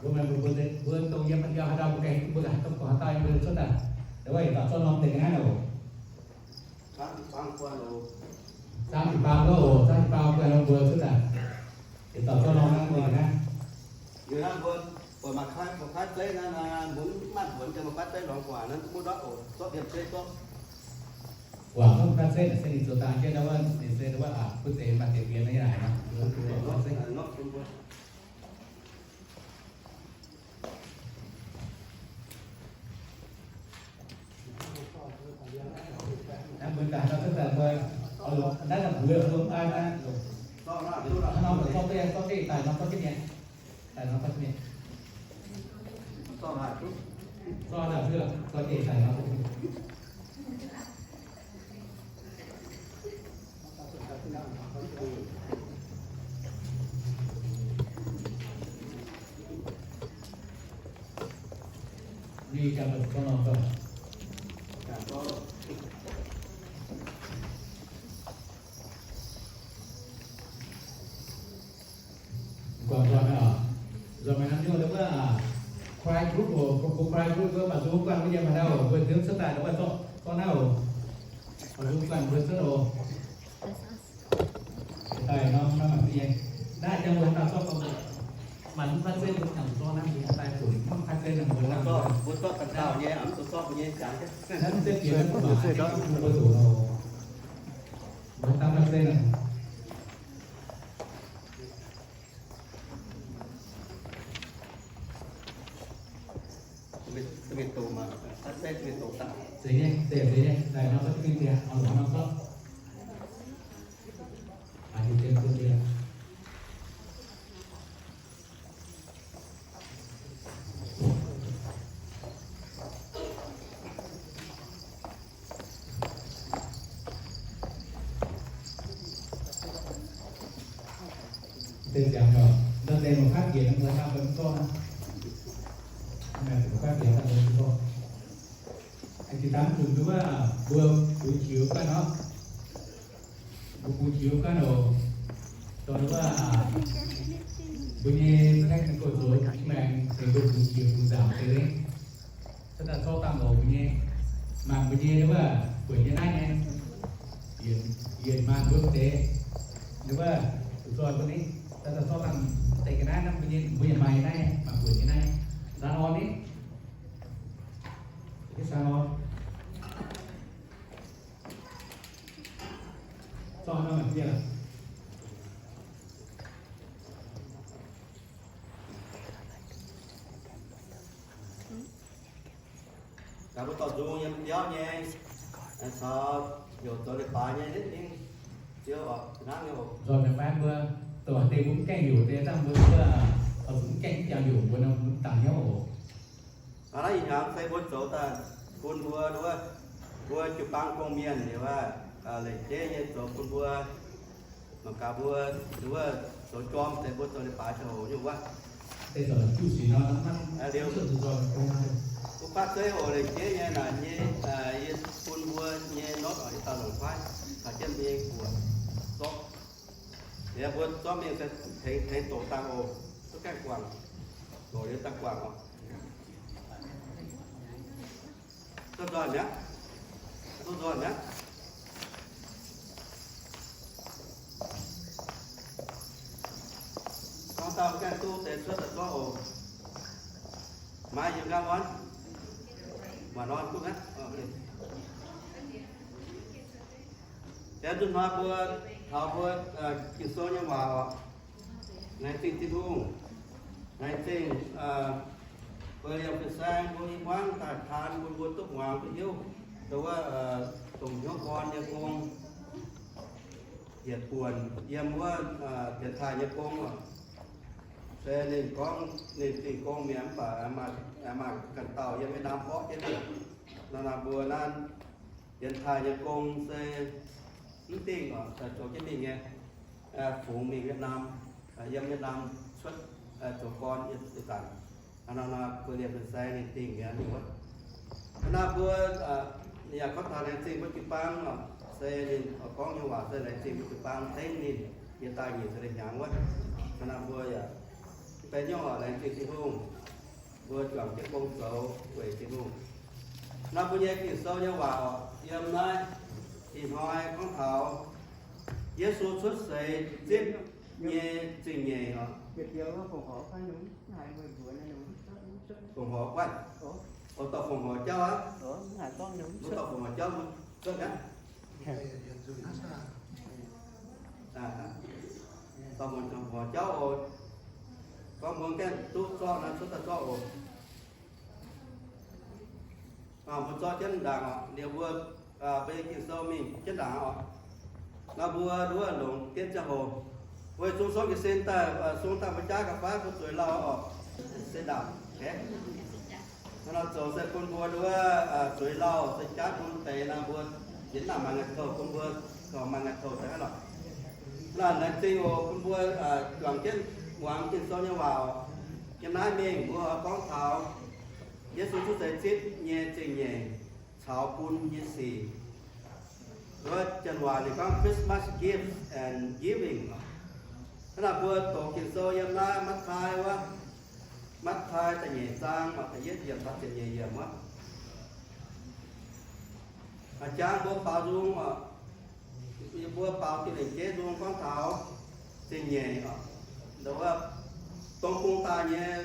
Mbuo, mbuo, mbuo dongh yiem haaix dauh mbuo ganh, mbuo ganh dongh haaix dauh yiem mbuo cuotv daaih. Dongh wuov yietc dauh zorqv norm deix ga'naaiv oc. Zaangv jiu-baang oc, zaangv jiu-baang mbuo ganh norm mbuo cuotv daaih. Yietc dauh zorqv norm naaiv mbuo ga'naaiv. Liuz naaiv mbuo buatc maaih kuaaiv, maaih kuaaiv zeiv naaiv, mbuo mv maaih buonc, mbuo kuaaiv zeiv lorngx gu'nguaaic naaiv, mbuo ndortv oc, zorqv liemh zeiv zorqv. Guangc kuaaiv zeiv naaic se ninh zoux dangh jienv wuov, ninh se wuov, butv deix maaih deix mienh nyei naaic. Naaiv mbuo daaih nor, daaih mbuo, naaiv daaih mbuo, mbuo an, naaiv nor zorqv deix, zorqv deix daaih nor, zorqv jienv nyei, daaih nor, zorqv jienv nyei. Zorqv daaih, zorqv deix daaih nor. Guangc nzuonx oc. Nzuonx maaih norm nyungc wuov, cry group oc, cry group wuov, baac zuqc guanh wuov yiem haaix dauh oc, mbuo ziouc cuotv daaih wuov, zorqv, zorqv naaiv oc. Baac zuqc guanh mbuo cuotv oc. Daaih norm, norm mangc nyei. Naaiv jang mbuo haaix dauh zorqv gorngv, mangc mv fatv zeiv mbuo jangx zorqv naaiv mbuo daaih zuqc mv fatv zeiv naaiv mbuo naaiv. Mbuo zorqv ganh dauh nyei, mv zuqc zorqv mbuo nyei jangx. Naaiv mv zeiz bieqc naaiv mbuo zuqc oc. Mbuo dangh fatv zeiv naaiv. Zeiz nyei, zeiz, zeiz nyei, daaih nor zorqv jienv mingh daaih, oix longc nor zorqv. Aa, hiuv jienv duqv daaih. Deix ziangx oc, ndau deix mbuo faatv bieqc mbuo hnangv mbuo mv zorqv. Mbuo faatv bieqc hnangv mbuo mv zorqv. Aengx jiex dangh zuqc nduov mbuo bungx qiex guanh oc. Mbuo bungx qiex guanh oc. Dongh wuov, mbuo nyei technical zoux maengx deix mbuo bungx qiex bungx nzaangc deix. Cuotv daaih zorqv dangh oc mbuo nyei, mangc mbuo nyei wuov, buonc nyei naaiv nyei, yietc maanh mbuo deix, wuov, zuqc zoih mbuo ni, cuotv daaih zorqv dangh deix ga'naaiv naaiv mbuo nyei, mbuo yaac maaih nyei naaiv, maaih buonc nyei naaiv, nzanc orn ni, hietv nzanc orn. Zorqv nor mangc jienv. Gaax mbuo dorh nzung yiem biauv nyei, caux heuc zoux leiz-baaix nyei, ninh ziouc oc, hnangv nyei oc. Nzoih mienh fai mbuo, dongh deix mbuo mv gaengh heuc deix dangh mbuo, mbuo oix zuqc mv gaengh jangx heuc mbuo nor, mv dangx hnyouv oc. Aa, naaiv ih hnyangx se mbuo zoux daaih bun mbuo, mbuo jiu-baang gong-mienh liuz, leic jeiv nyei zoux bun mbuo, mangc gaax mbuo, wuov, zoux jorm deix mbuo zoux leiz-baaix ziangh hoc nyei wuov. Liuz, mbuo faatv zeiv oc, leic jeiv nyei naaic nyei, yie bun mbuo nyei notv oc, yie daaih longc kuaaiv caux jienv mbuo nyei buoc zorqv. Liuz mbuo zorqv mingh se tengx, tengx doqc dangh oc, duqv gaengh guangc, doqc liuz daaih guangc oc. Duqv nzoih mi'aqv. Duqv nzoih mi'aqv. Gorngv dauh gaengh duqv deix cuotv daaih zorqv oc. Maaih yiem nqaang muonz? Maaih norm duqv mi'aqv. Janx nzunc hnoi mbuo taux mbuo Ging-Sou nyei waac oc. Laengz zingh Tin-Hungh. Laengz zingh mbuo liemh fin-saeng mbuo i hmuangv daaih taan bun mbuo duqv muangx duqv hiuv, dongh wuov, dongh hnyouv gorn nyei gong, yietc buonc yiem wuov dienx taaih nyei gong oc. Se ninh gorngv ninh dingh gong mienh mv baac maaih ganh dauh yiem Yietc Naamh mborqv jienv. Nor naaic mbuo naaiv dienx taaih nyei gong se mv dingh oc, zoux jienv mingh nyei. Fungx mingh Yietc Naamh, yiem Yietc Naamh cuotv zoux gorn yietc zanc. Hnangv naaic mbuo liemh fin-saeng ninh dingh mienh wuov. Hnangv naaic mbuo yaac gorngv taux laengz zingh mbuo jiu-baang oc, se ninh gorngv nyei waac se laengz zingh mbuo jiu-baang tengx ninh yie daaih nyic ziepc hnyangx wuov. Hnangv naaic mbuo yaac mv Deix nyungc oc, laengz zingh Tin-Hungh, mbuo juangc jienv gong zoux weic Tin-Hungh. Naaiv mbuo nyei Ging-Sou nyei waac oc, yiem naaiv ih hnoi gorngv taux Yesu cuotv seix zipv nyei zingh nyeic oc. Fongc horc guanh, oc, dorh fongc horc jauv aqv. Mbuo dorh fongc horc jauv mbuo cuotv aqv. Dorh fongc horc jauv oc. Gorngv mbuo gaengh duqv zorqv naaiv cuotv daaih zorqv oc. Mbuo zorqv jienv ndaangc oc. Liuz mbuo, mbuo nyei Ging-Sou mingh jienv ndaangc oc. Naaiv mbuo nduov longc diemv ziangh hoc, weic zuqc song jiez sin daaih, sung daaih mbuo jaav ga'faav mbuo zueiz lauh oc. Se ndaangc, nor zoux se bun mbuo nduov zueiz lauh se jaav bun deix naaiv mbuo yietc naaic maaih ngaih touh bun mbuo, maaih ngaih touh daaih lorqc. Naaiv laengz zingh oc, bun mbuo juangc jienv muangx Ging-Sou nyei waac oc. Yiem naaiv mingh mbuo gorngv taux Yesu cuotv seix zipv nyei zingh nyeic caux bun nyei sic. Wuov janx waac ninh gorngv Christmas gifts and giving. Hnangv naaic mbuo doqc Ging-Sou yiem naaiv Matv^taai wuov, Matv^taai da'nyeic zaang, da'yietv yiemc taux ziepc nyeic yiemc wuov. Jangx mbuo baaux nzung oc, mbuo baaux Tin-Hungh nyei jeiv nzung gorngv taux zingh nyeic oc, dongh bung daaih nyei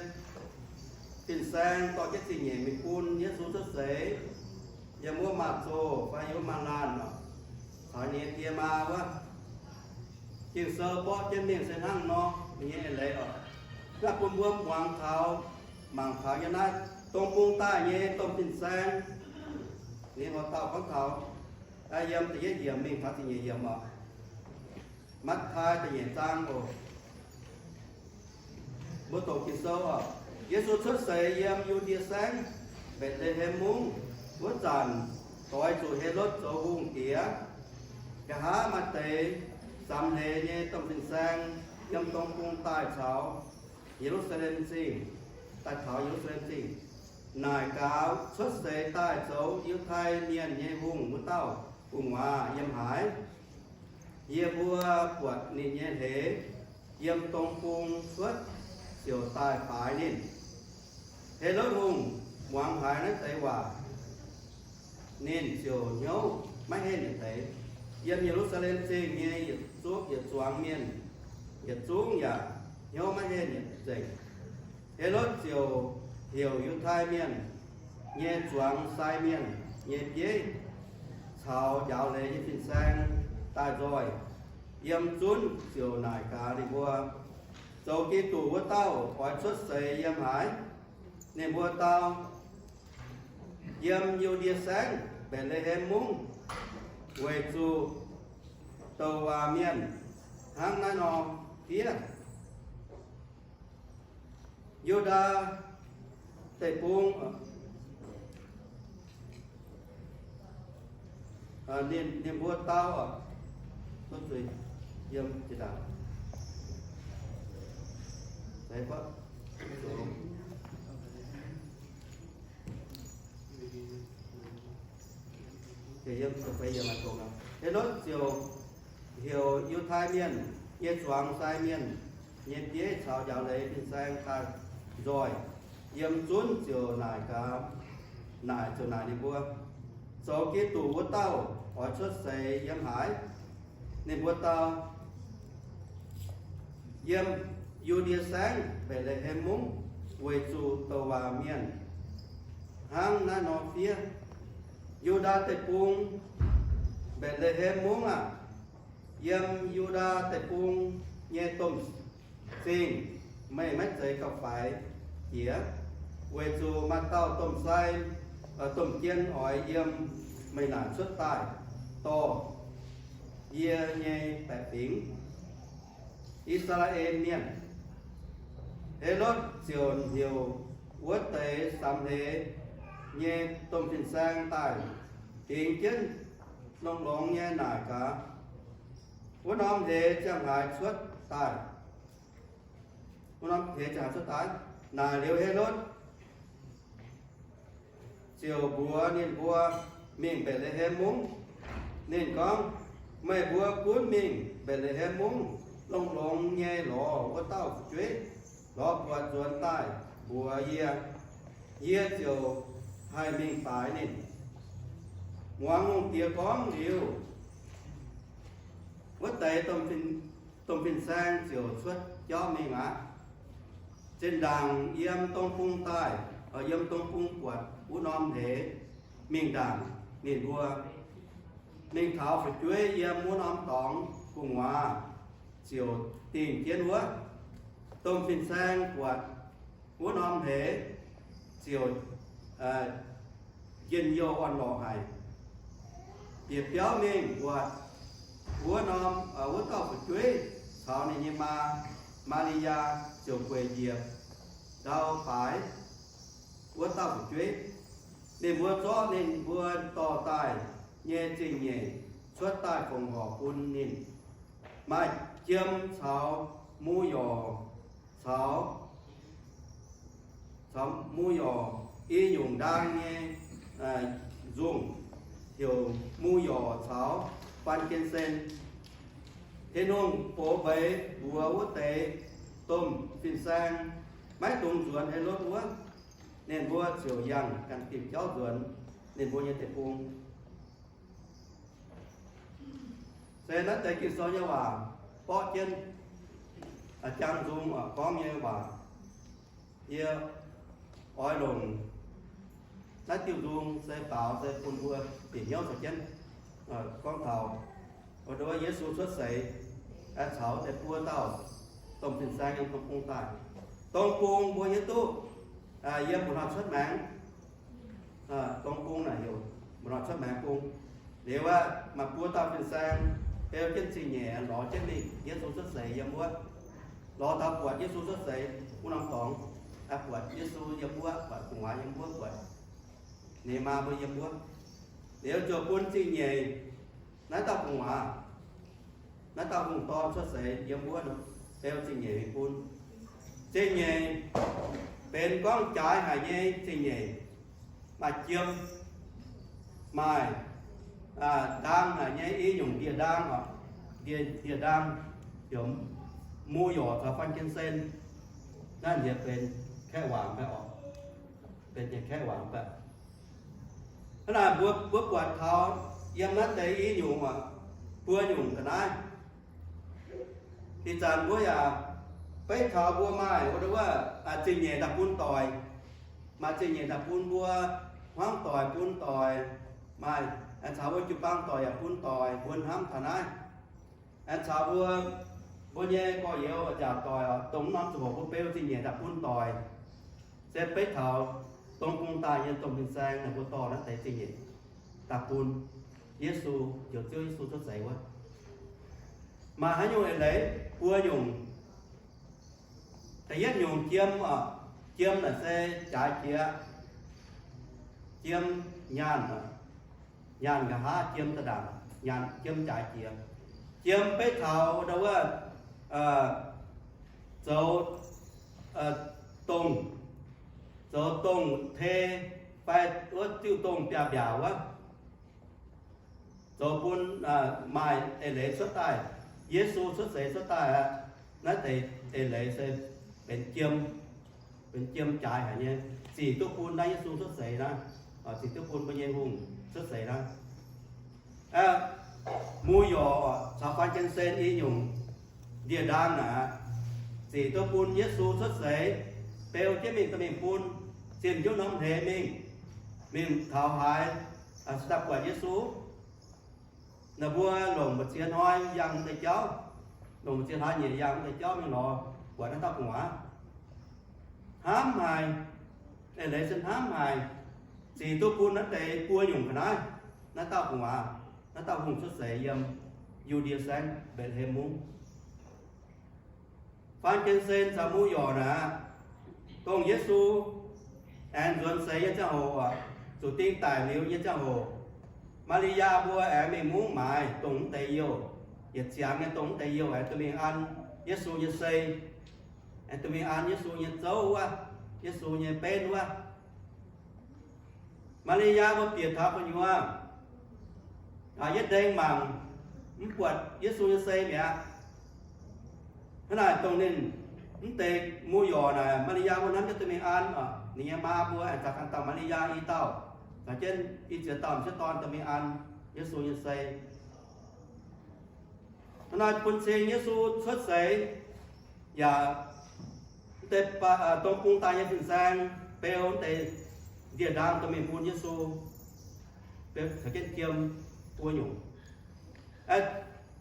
fin-saeng dorh jienv zingh nyeic mingh bun Yesu cuotv seix, yiem wuov maaz-zoh fai yiem wuov maaz-laanh oc, caux ninh nyei die maa wuov. Ging-Sou borqv jienv mingh se hnangv nor, ninh nyei eix leiz oc. Naaiv bun mbuo muangx taux, mangc taux yiem naaiv dongh bung daaih nyei domh fin-saeng, ninh horqc dauh gorngv taux, yiem da'yietv yiemc mingh taux ziepc nyeic yiemc oc. Matv^taai da'nyeic zaang oc. Mbuo doqc Ging-Sou oc. Yesu cuotv seix yiem Yu^ndie Saengv, Mbetc^le^hem Mungv. Wuov zanc doix zuqc Helotv zoux hungh diex. Nqa'haav maaih deix samx hleix nyei domh fin-saeng yiem dongh bung daaih caux Ye^lu^saa^lem Zingh, daaih taux Ye^lu^saa^lem Zingh, naaic gaax cuotv seix daaih zoux Yiutai Mienh nyei hungh wuov dauh gu'nguaaz yiem haaix. Yie mbuo buatc ninh nyei hleix yiem dongh bung cuotv ziouc daaih baaix ninh. Helotv Hungh muangx haiz naaiv deix waac, ninh ziouc hnyouv maiv henh yietc deix. Yiem Ye^lu^saa^lem Zingh nyei yietc zungv, yietc zuangx mienh yietc zungv yaac hnyouv maiv henh yietc nzengc. Helotv ziouc heuc Yiutai Mienh nyei zuangx sai mienh nyei bieiv caux njaaux leiz nyei fin-saeng daaih nzoih. Yiem zunv ziouc naaic gaax ninh mbuo, Zoux Giduc wuov dauh oix cuotv seix yiem haaix? Ninh mbuo dau, Yiem Yu^ndie Saengv, Mbetc^le^hem Mungv, weic zuqc douc waac mienh hnangv naaiv nor fiev. Yu^ndaa Deic-Bung, ninh, ninh mbuo dau, yiem, Helotv ziouc heuc Yiutai Mienh nyei zuangx sai mienh nyei bieiv caux njaaux leiz fin-saeng daaih nzoih. Yiem zunv ziouc naaic gaax, naaic, ziouc naaic ninh mbuo, Zoux Giduc wuov dauh oix cuotv seix yiem haaix? Ninh mbuo dau, Yiem Yu^ndie Saengv, Mbetc^le^hem Mungv, weic zuqc douc waac mienh hnangv naaiv nor fiev. Yu^ndaa Deic-Bung, Mbetc^le^hem Mungv aah! Yiem Yu^ndaa Deic-Bung nyei domh zingh meih maiv zeiz gauh faix jiex, weic zuqc maaih dauh domh sai, domh jien oix yiem meih naaic cuotv daaih dorh yie nyei baeqc fingx, I^saa^laa^en Mienh. Helotv ziouc heuc wuov deix samx hleix nyei domh fin-saeng daaih dingx jienv longx-longx nyei naaic gaax, Wuov norm hleix ziangh haaix cuotv daaih? Wuov norm hleix ziangh haaix cuotv daaih? Naaic liuz Helotv ziouc mbuox ninh mbuo mingh Mbetc^le^hem Mungv. Ninh gorngv, Meih mbuo gunv mingh Mbetc^le^hem Mungv longx-longx nyei lorz wuov dauh fu'jueiv, lorz buatc nzuonx daaih mbuox yie, yie ziouc haih mingh baaix ninh. Muangx lungh diex gorngv liuz, wuov deix domh fin-saeng ziouc cuotv jauv mingh aqv. Zinh ndaangc yiem dong bung daaih, yiem dong bung buatc wuov norm hleix mingh ndaangc ninh mbuo mingh taux fu'jueiv yiem wuov norm dorngx gu'nguaaz ziouc dingh jienv wuov. Domh fin-saeng buatc wuov norm hleix ziouc njien-youh orn-lorqc haic, bieqc biauv mingh buatc wuov norm, wuov dauh fu'jueiv caux ninh nyei maa, Maa^li^yaa, ziouc gueic njiec ndau baaix wuov dauh fu'jueiv. Ninh mbuo zorqv ninh mbuo dorh daaih nyei zingh nyeic cuotv daaih fongc horc bun ninh, maaih jiem caux mu yorc caux, caux mu yorc i nyungc ndaang nyei nzungh, heuc mu yorc caux faan^gen^sen. Tin-Hungh box mbeix mbuox wuov deix domh fin-saeng maiv dungx nzuonx Helotv wuov. Ninh mbuo ziouc yangh ganh diuh jauv nzuonx ninh mbuo nyei deic-bung. Se naaiv deix Ging-Sou nyei waac borqv jienv jang nzung gorngv nyei waac. Yie oix longc naaiv diuh nzung se baaux se bun mbuo bieqc hnyouv caux jienv gorngv taux wuov Yesu cuotv seix caux deix buo dauh domh fin-saeng yiem dong bung daaih. Dong bung mbuo hiuv duqv yiem mbu'hnoi cuotv maengx. Dong bung naaic heuc mbu'hnoi cuotv maengx bung. Liuz aqv, maaih buo dauh fin-saeng beu jienv zingh nyeic lorz jienv mingh Yesu cuotv seix yiem wuov. Lorz taux buatc Yesu cuotv seix wuov norm dorngx, buatc Yesu yiem wuov, buatc gu'nguaaz yiem wuov, buatc ninh maa mbuo yiem wuov. Liuz ziouc bun zingh nyeic naaiv dauh gu'nguaaz, naaiv dauh hungh dorn cuotv seix yiem wuov, beu zingh nyeic mingh bun. Zingh nyeic benx gorngv jaaix haic nyei zingh nyeic, maaih jiem, maaih ndaang haic nyei i nyungc ndie-ndaang oc, ndie-ndaang, heuc mu yorc caux faan^gen^sen. Naaiv nziex benx kaeqv waac mv baac oc, benx nyei kaeqv waac mv baac. Hnangv naaic mbuo, mbuo buatc taux yiem naaiv deix i nyungc, buo nyungc ga'naaiv. Ih zanc mbuo yaac beiv taux mbuo maaih wuov, wuov zingh nyeic daaih bun doic, maaih zingh nyeic daaih bun mbuo hmuangv doic, bun doic, maaih aengx caux mbuo jiu-baang doic yaac bun doic, mbuo hnamv taux naaiv. Aengx caux mbuo, mbuo nyei gorx-youz nziaauc doic oc, dongh norm ziangh hoc mbuo beu zingh nyeic daaih bun doic, se beiv taux dong bung daaih nyei domh fin-saeng ninh mbuo dorh naaiv deix zingh nyeic daaih bun Yesu, njoux Ziouv Yesu cuotv seix wuov. Maaih haaix nyungc eix leiz? Buo nyungc. Da'yietv nyungc jiem oc. Jiem naaic se jaaix jiex. Jiem nyaanh, nyaanh nqa'haav jiem za'ndaangc, nyaanh jiem jaaix jiex. Jiem beiv taux ndau wuov zoux dongh, zoux dongh tei fai wuov diuh dongh biaav-mbiaac wuov, zoux bun maaih eix leiz cuotv daaih. Yesu cuotv seix cuotv daaih aqv, naaiv deix eix leiz se benx jiem, benx jiem jaaix haic nyei, zic duqv bun naaiv Yesu cuotv seix naaiv, zic duqv bun mbuo nyei hungh cuotv seix naaiv. Mu yorc caux faan^gen^sen i nyungc ndie-ndaang naaic, zic duqv bun Yesu cuotv seix, beu jienv mingh dorh mingh bun, zinh njuov norm hleix mingh, mingh taux haaix se daaih buatc Yesu. Naaiv mbuo longc mbu'ziex hnoi yangh deix jauv, longc mbu'ziex hnoi nyeic yangh deix jauv mingh lorz buatc naaiv dauh gu'nguaaz. Hnamv haic, eix leiz se hnamv haic, zic duqv bun naaiv deix buo nyungc ga'naaiv, naaiv dauh gu'nguaaz, naaiv dauh hungh cuotv seix yiem Yu^ndie Saengv, Mbetc^le^hem Mungv. Faan^gen^sen caux mu yorc naaic, dongh Yesu aengx nzuonx seix nyei ziangh hoc, zuqc ding daic liuz nyei ziangh hoc, Maa^li^yaa mbuo aengx mingh mungv maaiz dongh mv deix youh, yietc ziangx nyei dongh mv deix youh aengx duqv mingh an Yesu nyei sei, aengx duqv mingh an Yesu nyei zouv wuov, Yesu nyei benv wuov. Maa^li^yaa mbuo bieqc taux gu'nyuoz, yietv ndeng mangc, mv buatc Yesu nyei sei mi'aqv. Hnangv naaic dongh ninh Mv deix muoz-yoc naaic, Maa^li^yaa mbuo hnamv jienv dorh mingh an oc. Ninh nyei maa mbuo aengx caux ganh dauh Maa^li^yaa i dauh, caux jienv i ziex dauh m'sieqv dorn dorh mingh an Yesu nyei sei. Hnangv naaic bun cing Yesu cuotv seix, yaac mv deix dongh bung daaih nyei fin-saeng beu mv deix ndie-ndaang dorh mingh bun Yesu, beu caux jienv jiem buo nyungc.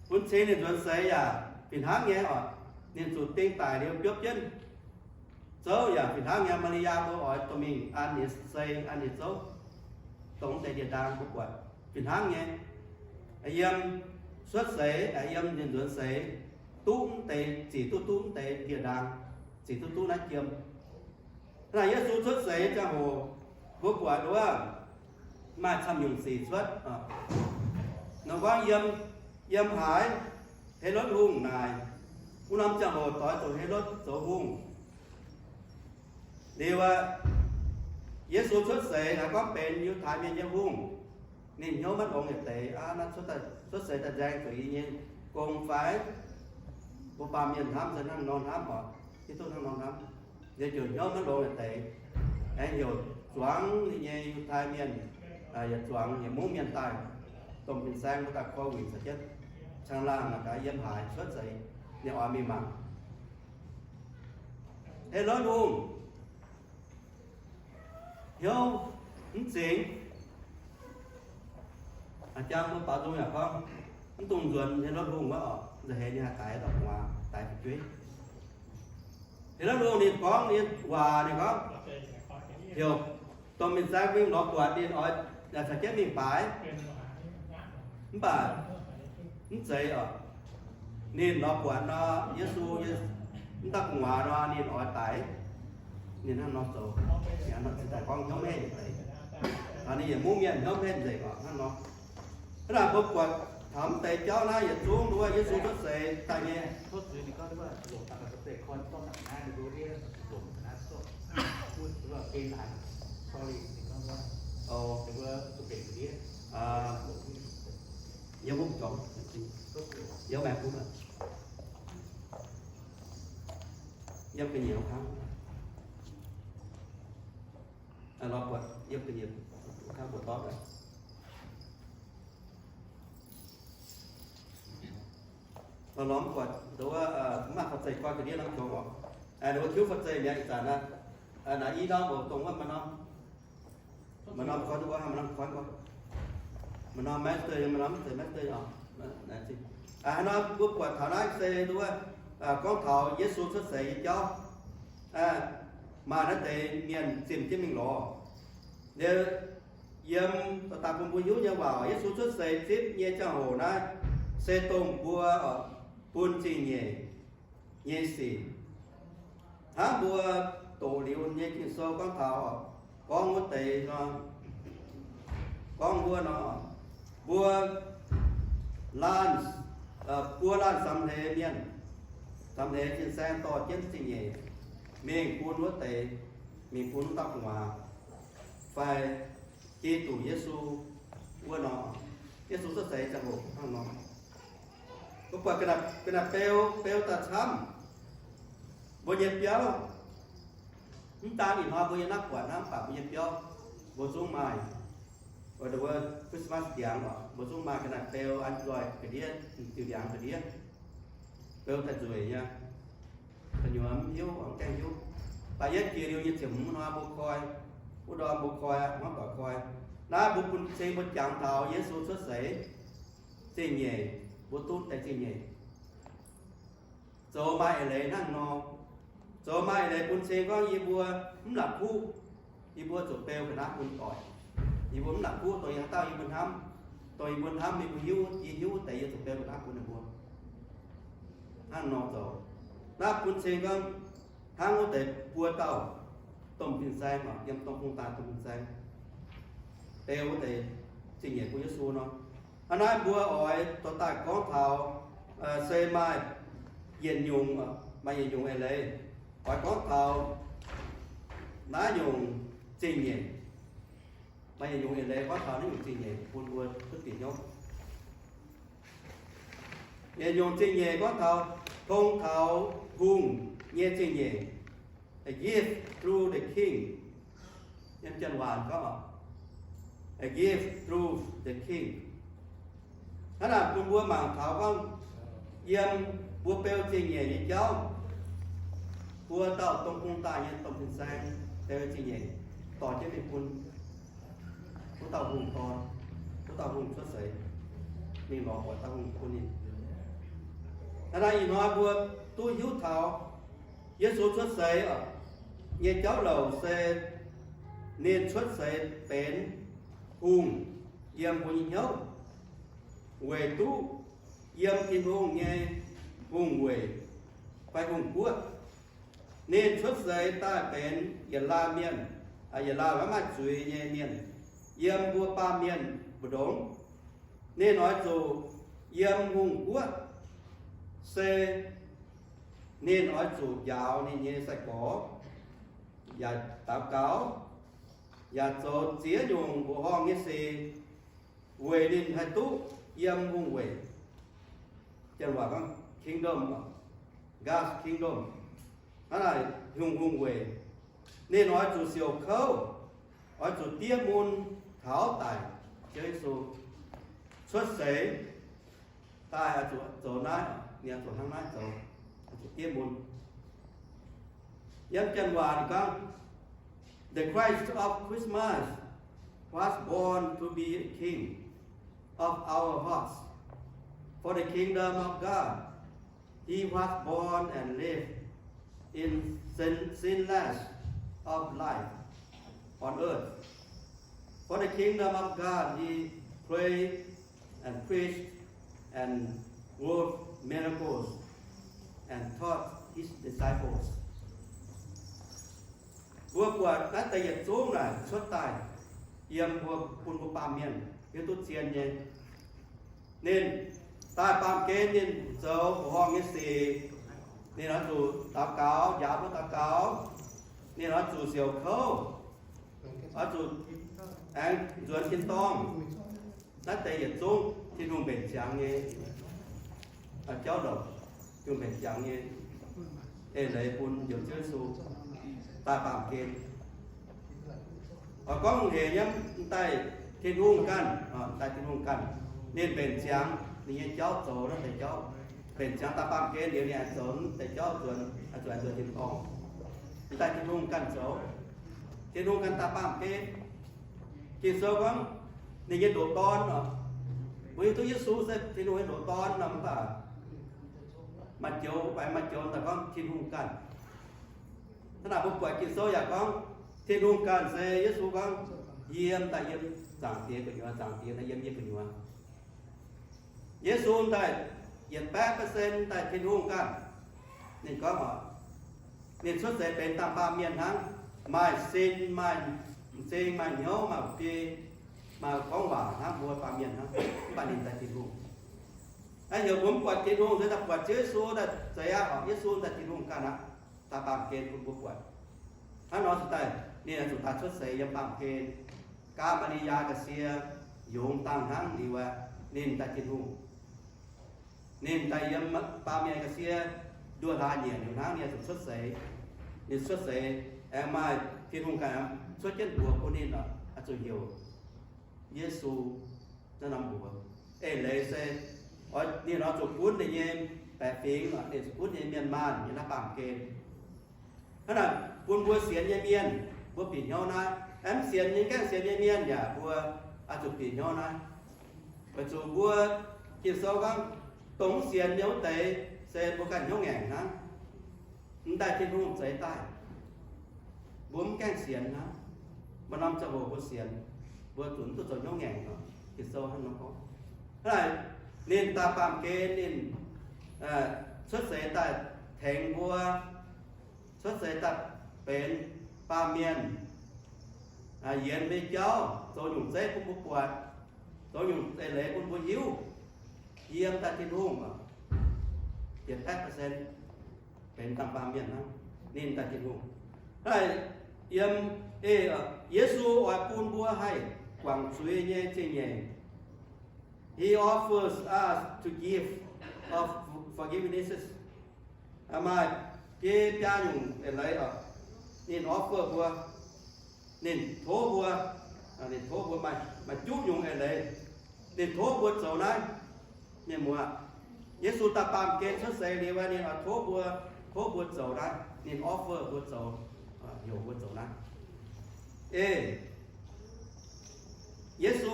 Bun cing ninh nzuonx seix yaac fih hnangv nyei oc. Ninh zuqc ding daic liuz biopv jienv. Zouv yaac fih hnangv nyei, Maa^li^yaa mbuo oix dorh mingh an ninh sei, an ninh zouv, dongh mv deix ndie-ndaang mbuo buatc fih hnangv nyei. Yiem cuotv seix, yiem ninh nzuonx seix, duqv mv deix, zic duqv duqv mv deix ndie-ndaang, zic duqv duqv naaiv jiem. Hnangv naaic Yesu cuotv seix ziangh hoc, mbuo buatc wuov maaih camv nyungc sic cuotv. Nor gorngv yiem, yiem haaix, Helotv Hungh naaic, wuov norm ziangh hoc doix zuqc Helotv zoux hungh. Liuz aqv, Yesu cuotv seix naaic gorngv benx Yiutai Mienh nyei hungh. Ninh hnyouv maiv longx yietc deix aqv. Naaiv cuotv seix daaih nzaeng zuqc yie nyei gong fai? Mbuo baamh mienh hnamv se hnangv nor hnamv oc. Hiuv duqv hnangv nor hnamv, yie ziouc hnyouv maiv longx yietc deix. Aengx heuc zuangx ninh nyei Yiutai Mienh, yietc zuangx yietc mungv mienh daaih, domh fin-saeng mbuo daaih koi wuic caux jienv caangh laangh naaic gaax yiem haaix cuotv seix, ninh oix mingh mangc. Helotv Hungh hnyouv mv zingx. A'jang mbuo baaux nzung yaac gorngv, mv dungx nzuonx Helotv Hungh wuov oc. Nza'heix ninh haih daix dauh gu'nguaaz, daix fu'jueiv. Helotv Hungh ninh gorngv nyei waac, ninh gorngv, heuc domh fin-saeng mingh lorz buatc ninh oix caux jienv mingh baaix. Mv baac mv zeiz oc. Ninh lorz buatc nor, Yesu nyei mv dauh gu'nguaaz nor, ninh oix daix. Ninh hnangv nor zoux, ninh hnangv nor cingx daaih gorngv hnyouv maiv henh nzengc. Ninh yietc mungv mienh hnyouv maiv henh nzengc oc, hnangv nor. Hnangv naaic mbuo buatc taux mv deix jauv naaiv yietc zungv nduov Yesu cuotv seix daaih nyei. Yiem wuov jorngx, yiem maengx bun, yiem ga'nyiec wuov kangv, lorz buatc yiem ga'nyiec wuov kangv buatc dorv daaih. Lorz lorz buatc nduov, mv maaih fa'zeic koi ga'ndiev norm qongx oc. Nduov tiuv fa'zeic mi'aqv ih zanc aqv. Naaiv i norm oc, dongh wuov maaih norm, maaih norm koi duqv, maaih norm koi duqv, maaih norm master, maaih norm master oc. Haaix norm mbuo buatc taux naaiv se nduov, gorngv taux Yesu cuotv seix nyei jauv. Maaih naaiv deix mienh zimh jienv mingh lorz. Liuz yiem daaih bun mbuo hiuv nyei waac, Yesu cuotv seix zipv nyei ziangh hoc naaiv se dongh mbuo bun zingh nyeic nyei sic. Hnangv mbuo doqc liuz nyei Ging-Sou gorngv taux, gorngv wuov deix nor, gorngv wuov nor, mbuo laanh, buo laanh samx hleix mienh, samx hleix fin-saeng dorh jienv zingh nyeic mingh bun wuov deix, mingh bun wuov dauh gu'nguaaz, fai Giduc Yesu wuov nor. Yesu cuotv seix ziangh hoc hnangv nor. Mbuo buatc ga'naaiv beu, beu daaih camv. Mbuo nyei biauv, mv daan ih hnoi mbuo nyei naaiv buatc hnangv, mv baac mbuo nyei biauv mbuo zungv maaih. Wuov Christmas ndiangx oc, mbuo zungv maaih ga'naaiv beu an nzoih ga'ndiev, diuh ndiangx ga'ndiev, beu daaih nzueic nyei. Gu'nyuoz mv hiuv, mv gaengh hiuv. Baac yie jiex liuz nyei ziepc hmz hnoi mbuo koi, wuov ndorm mbuo koi, hmuangv doic koi. Naaiv mbuo bun cing mbuo jangx taux Yesu cuotv seix, zingh nyeic, mbuo duqv deix zingh nyeic. Zoux maaih eix leiz hnangv nor. Zoux maaih eix leiz bun cing gorngv yie mbuo mv la'kuqv, yie mbuo zuqc beu ga'naaiv bun doic. Yie mbuo mv la'kuqv dongh yie haaix dauh yie mbuo hnamv, dongh yie mbuo hnamv yie mbuo hiuv, yie hiuv wuov deix yie zuqc beu ga'naaiv bun ninh mbuo. Hnangv nor zoux. Naaiv bun cing gorngv hnangv wuov deix buo dauh domh fin-saeng, yiem dongh bung daaih domh fin-saeng, beu wuov deix zingh nyeic bun Yesu nor. Hnangv naaiv mbuo oix dorh daaih gorngv taux se maaih yietc nyungc, maaih yietc nyungc eix leiz oix gorngv taux naaiv nyungc zingh nyeic. Maaih yietc nyungc eix leiz gorngv taux naaiv nyungc zingh nyeic bun mbuo duqv bieqc hnyouv. Yietc nyungc zingh nyeic gorngv taux tong taux hungh nyei zingh nyeic, a gift through the king. Yiem Janx-waac gorngv, a gift through the king. Hnangv naaic bun mbuo mangc taux gorngv, yiem mbuo beu zingh nyeic nyei jauv, mbuo dauh dongh bung daaih nyei domh fin-saeng beu zingh nyeic, dorh jienv mingh bun wuov dauh hungh dorn, wuov dauh hungh cuotv seix, mingh lorz buatc dauh hungh bun ninh. Hnangv naaic ih hnoi mbuo duqv hiuv taux Yesu cuotv seix nyei jauv louc se ninh cuotv seix benx hungh yiem mbuo nyei hnyouv, weic duqv yiem Tin-Hungh nyei hungh weic fai hungh guoqv. Ninh cuotv seix daaih benx yietc laanh mienh, yietc laanh maiv maaih zuiz nyei mienh, yiem mbuo baamh mienh mbu'ndongx. Ninh oix zuqc yiem hungh guoqv, se ninh oix zuqc njaaux ninh nyei sai-gorx, yaac daux gaux, yaac zoux ziex nyungc mbuoqc horngh nyei sic, weic ninh haih duqv yiem hungh weic. Janx-waac gorngv kingdom, God's kingdom. Hnangv naaic hungh, hungh weic. Ninh oix zuqc siouc kouv, oix zuqc diev mun taux daic. Ziouv Yesu cuotv seix daaih oix zuqc zoux naaiv, ninh oix zuqc hnangv naaiv zoux, oix zuqc diev mun. Yiem Janx-waac ninh gorngv, The Christ of Christmas was born to be a king of our hearts. For the kingdom of God, he was born and lived in sin, sinless of life on earth. For the kingdom of God, he prayed and preached and wrought miracles and taught his disciples. Mbuo buatc naaiv deix yietc zungv naaic cuotv daaih yiem mbuo bun mbuo baamh mienh hiuv duqv zien nyei. Ninh daaih baamh gen ninh zoux mbuoqc horngh nyei sic. Ninh oix zuqc daux gaux, njaaux mbuo daux gaux. Ninh oix zuqc siouc kouv, oix zuqc aengx nzuonx tin-dorngh. Naaiv deix yietc zungv Tin-Hungh mbenc ziangx nyei jauv longc, Tin-Hungh mbenc ziangx nyei eix leiz bun njoux Ziouv Yesu daaih baamh gen. Oix gorngv hec nyei, m'daaih Tin-Hungh ganh, m'daaih Tin-Hungh ganh, ninh mbenc ziangx ninh nyei jauv zoux naaiv deix jauv, mbenc ziangx daaih baamh gen liuz ninh aengx zoux naaiv deix jauv nzuonx, zuqc aengx nzuonx tin-dorngh. M'daaih Tin-Hungh ganh zoux, Tin-Hungh ganh daaih baamh gen. Ging-Sou gorngv ninh nyei ndoqc dorn oc. Mbuo hiuv duqv Yesu se Tin-Hungh nyei ndoqc dorn nor, mv baac maaih joux, maaih joux daaih gorngv Tin-Hungh ganh. Hnangv naaic mbuo buatc Ging-Sou yaac gorngv Tin-Hungh ganh se Yesu gorngv, yie m'daaih yiem Zaangc Diex gu'nyuoz, Zaangc Diex daaih yiem yie gu'nyuoz. Yesu m'daaih yietc baeqv percent daaih Tin-Hungh ganh. Ninh gorngv oc, ninh cuotv seix benx dangh baamh mienh hnangv, maaih sin, maaih m'zing, maaih hnyouv, maaih biei, maaih gorngv waac hnangv mbuo baamh mienh hnangv, mv baac ninh daaih Tin-Hungh. Naaiv heuc mbuo mv buatc Tin-Hungh se daaih buatc Ziouv Yesu daaih zeiz aqv oc. Yesu daaih Tin-Hungh ganh aqv, daaih baamh gen bun mbuo buatc. Hnangv nor se daaih ninh zuqc daaih cuotv seix yiem baamh gen, gav Maa^li^yaa ga'sie yungz dangh hnangv liuz aqv, ninh daaih Tin-Hungh. Ninh daaih yiem baamh mienh ga'sie nduoh hlaax nyieqc liuz hnangv ninh zuqc cuotv seix. Ninh cuotv seix aengx maaih Tin-Hungh ganh cuotv jienv mbuox bun ninh oc, zuqc heuc Yesu. Naaiv norm mbuox eix leiz se ninh oix zuqc gunv ninh nyei baeqc fingx, ninh zuqc gunv ninh nyei mienh maanh nyei naaiv baamh gen. Hnangv naaic bun mbuo sienx nyei mienh mbuo bieqc hnyouv naaiv. Aengx mv sienx nyei, gaengh sienx nyei mienh yaac mbuo oix zuqc bieqc hnyouv naaiv. Weic zuqc mbuo, Ging-Sou gorngv, dongh mv sienx nyei wuov deix se mbuo ganh hnyouv ngaengc hnangv. M'daaih Tin-Hungh zeix daaih, mbuo mv gaengh sienx hnangv. Maaih norm ziangh hoc mbuo sienx, mbuo zunc duqv zoux hnyouv ngaengc nor. Ging-Sou hnangv nor gorngv. Hnangv naaic, ninh daaih baamh gen, ninh cuotv seix daaih tengx mbuo, cuotv seix daaih benx baamh mienh, yienx mbuo nyei jauv, zoux nyungc zeiv bun mbuo buatc, zoux nyungc eix leiz bun mbuo hiuv, yiem daaih Tin-Hungh, yietc baeqv percent benx dangh baamh mienh hnangv, ninh daaih Tin-Hungh. Hnangv naaic, yiem, eix, Yesu oix bun mbuo haih guangc zuiz nyei zingh nyeic. He offers us to give of forgivenesses. Maaih biaa nyungc eix leiz oc. Ninh offer mbuo, ninh tov mbuo, ninh tov mbuo maaih, maaih juqv nyungc eix leiz. Ninh tov mbuo zoux naaiv. Mienh muoz, Yesu daaih baamh gen cuotv seix liuz, ninh oix tov mbuo, tov mbuo zoux naaiv. Ninh offer mbuo zoux, heuc mbuo zoux naaiv. Eix, Yesu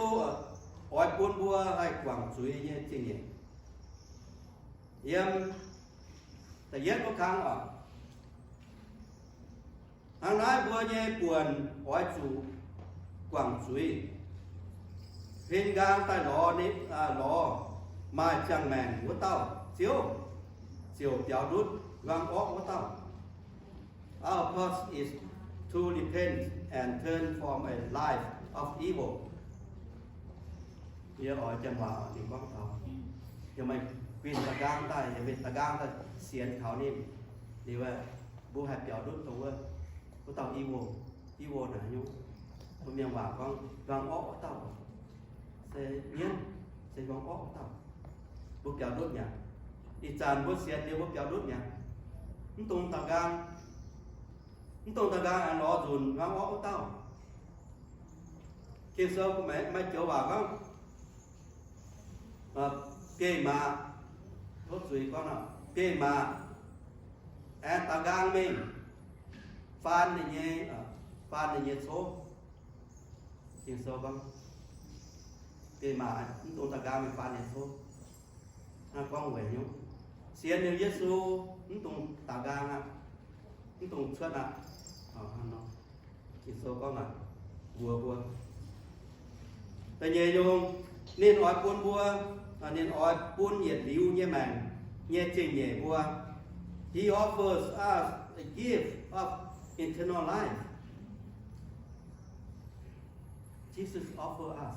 oix bun mbuo haih guangc zuiz nyei zingh nyeic. Yiem da'yietv wuov kang oc. Hnangv naaiv mbuo nyei buonc oix zuqc guangc zuiz. Hlen nqaang daaih lorz, lorz maaih ziangh maengc wuov dauh Ziouv ziouc biaux ndutv hmuangv orqv wuov dauh. Our part is to repent and turn from a life of evil. Yie oix janx waac ninh gorngv taux, yie meih guinh da'nqaang daaih, yie meih da'nqaang daaih sienx taux ninh, liuz mbuo haih biaux ndutv dongh wuov, wuov dauh evil, evil naaiv nyungc. Mbuo mienh waac gorngv hmuangv orqv wuov dauh, se mienv, se hmuangv orqv wuov dauh. Mbuo biaux ndutv mi'aqv. Ih zanc mbuo sienx liuz mbuo biaux ndutv mi'aqv. Mv dungx da'nqaang, mv dungx da'nqaang aengx lorz nzunc hmuangv orqv wuov dauh. Ging-Sou maaih joux waac gorngv, biei maa, tov zuiz gorngv nor, biei maa aengx da'nqaang mingh faan ninh nyei, faan ninh nyei coqv. Ging-Sou gorngv, biei maa mv dungx da'nqaang mingh faan ninh coqv. Hnangv gorngv weic nyungc, sienx liuz Yesu mv dungx da'nqaang aqv, mv dungx cuotv aqv. Ging-Sou gorngv aqv, mbuox mbuo. Da'nyeic nyungc, ninh oix bun mbuo, ninh oix bun yietc liuz nyei maengc nyei zingh nyeic mbuo. He offers us a gift of eternal life. Jesus offer us.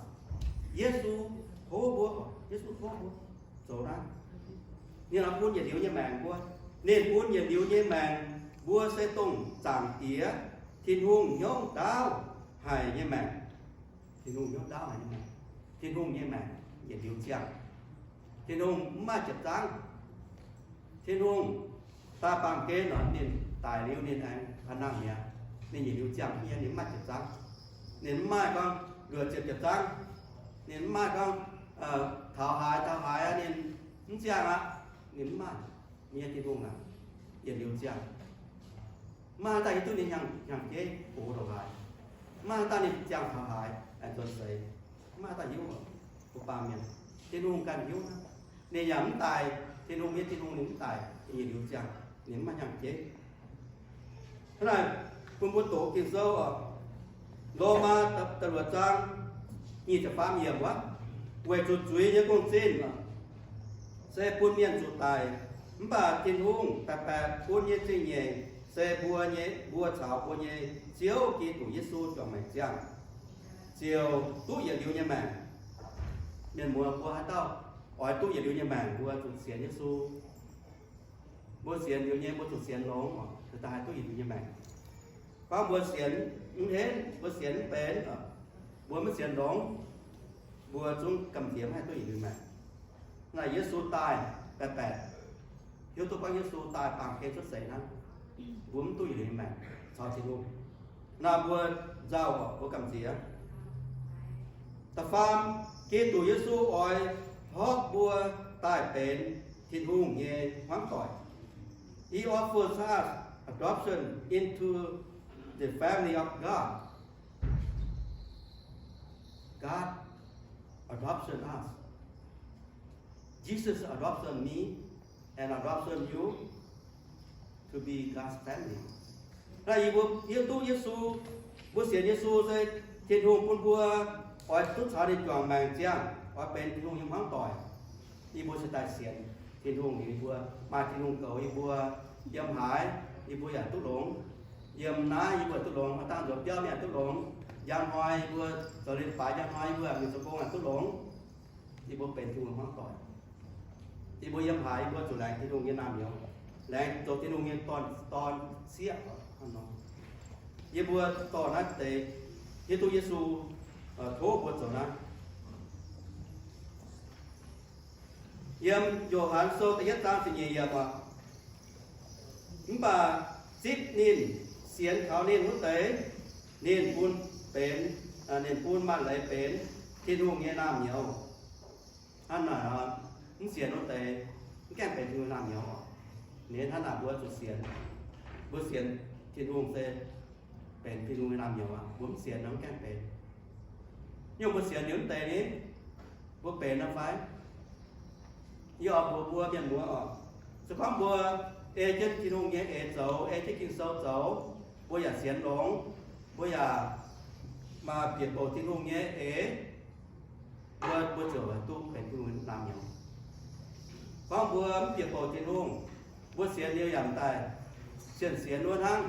Yesu tov mbuo, Yesu tov mbuo zoux naaiv. Ninh oix bun yietc liuz nyei maengc mbuo. Ninh bun yietc liuz nyei maengc mbuo se dongh Zaangc Diex, Tin-Hungh hnyouv ndaauv haic nyei maengc. Tin-Hungh hnyouv ndaauv haic nyei maengc. Tin-Hungh nyei maengc yietc liuz ziangh. Tin-Hungh mv maaih jiepc zaangv. Tin-Hungh daaih baamh gen nor, ninh daic liuz ninh aengx paav nangh mi'aqv. Ninh yietc liuz ziangh nyei, ninh mv maaih jiepc zaangv. Ninh mv maaih gorngv luoqc ziepc jiepc zaangv. Ninh mv maaih gorngv taux haaix taux haaix aqv, ninh mv ziangh aqv. Ninh mv maaih. Nyei Tin-Hungh aac, yietc liuz ziangh. Mv maaih haaix dauh hiuv duqv ninh hnyangx-jeiv gox ndongc haaix. Mv maaih haaix dauh ninh ziangh taux haaix, aengx nzuonx seix. Mv maaih haaix dauh hiuv oc. Mbuo baamh mienh, Tin-Hungh ganh hiuv hnangv. Ninh yaac mv daic. Tin-Hungh, mienh Tin-Hungh ninh mv daic, ninh yietc liuz ziangh, ninh mv maaih hnyangx-jeiv. Hnangv naaic, bun mbuo doqc Ging-Sou oc. Lomaa da'luoqc zaang nyic ziepc faam yiemc wuov, weic zuqc zuiz nyei gong-zinh se bun mienh zuqc daic, mv baac Tin-Hungh baeqc baeqc bun nyei zingh nyeic se mbuo nyei, mbuo caux mbuo nyei Ziouv Giduc Yesu juangc maengc ziangh, ziouc duqv yietc liuz nyei maengc. Mienh muoz, mbuo haaix dauh oix duqv yietc liuz nyei maengc, mbuo zuqc sienx Yesu. Mbuo sienx liuz nyei, mbuo zuqc sienx longx, daaih haih duqv yietc liuz nyei maengc. Gorngv mbuo sienx mv henv, mbuo sienx mv benx, mbuo maiv sienx longx, mbuo zungv gamh nziex maiv haih duqv yietc liuz maengc. Naaiv Yesu daaih baeqc baeqc, hiuv duqv gorngv Yesu daaih baamh gen cuotv seix hnangv, mbuo mv duqv yietc liuz nyei maengc caux Tin-Hungh. Naaiv mbuo nzauh oc, mbuo gamh nziex. Da'faam, Giduc Yesu oix hopv mbuo daaih benx Tin-Hungh nyei hmuangv doic. He offers us adoption into the family of God. God adoption us. Jesus adoption me and adoption you to be God's family. Naaiv yie mbuo hiuv duqv Yesu, mbuo sienx Yesu se Tin-Hungh bun mbuo oix duqv caux ninh juangc maengc ziangh, oix benx Tin-Hungh nyei hmuangv doic. Yie mbuo se daaih sienx Tin-Hungh, yie mbuo maaih Tin-Hungh goux yie mbuo. Yiem haaix yie mbuo yaac duqv longx. Yiem naaiv yie mbuo duqv longx, maaih dangh nzuonx biauv yaac duqv longx. Njang hnoi yie mbuo zoux leiz-baaix, njang hnoi yie mbuo mingh zoux gong yaac duqv longx. Yie mbuo benx Tin-Hungh hmuangv doic. Yie mbuo yiem haaix yie mbuo zuqc laengz Tin-Hungh nyei naamh nyouz, laengz zoux Tin-Hungh nyei dorn, dorn sieqv. Yie mbuo dorh naaiv deix hiuv duqv Yesu tov mbuo zoux naaiv. Yiem Yo^han Sou da'yietv zaang ziepc nyeic yiemc aqv. Mv baac zipv ninh sienx kaux ninh wuov deix, ninh bun benx, ninh bun maaih leiz benx Tin-Hungh nyei naamh nyouz. Hnangv naaic, mv sienx wuov deix mv gaengh benx Tin-Hungh naamh nyouz. Ninh hnangv naaic mbuo zuqc sienx. Mbuo sienx Tin-Hungh se benx Tin-Hungh nyei naamh nyouz aqv. Mbuo mv sienx nor mv gaengh benx. Nyungc mbuo sienx liuz mv deix ni, mbuo benx nor fai? Yie oix mbuox mbuo mienh muoz oc, se gorngv mbuo ei jienv Tin-Hungh nyei eix zoux, ei jienv Ging-Sou zoux, mbuo yaac sienx longx, mbuo yaac maaih bieqc bouc Tin-Hungh nyei eix, mbuo, mbuo ziouc duqv benx Tin-Hungh naamh nyouz. Gorngv mbuo mv bieqc bouc Tin-Hungh, mbuo sienx liuz yaac daaih sienx sienx wuov hnangv,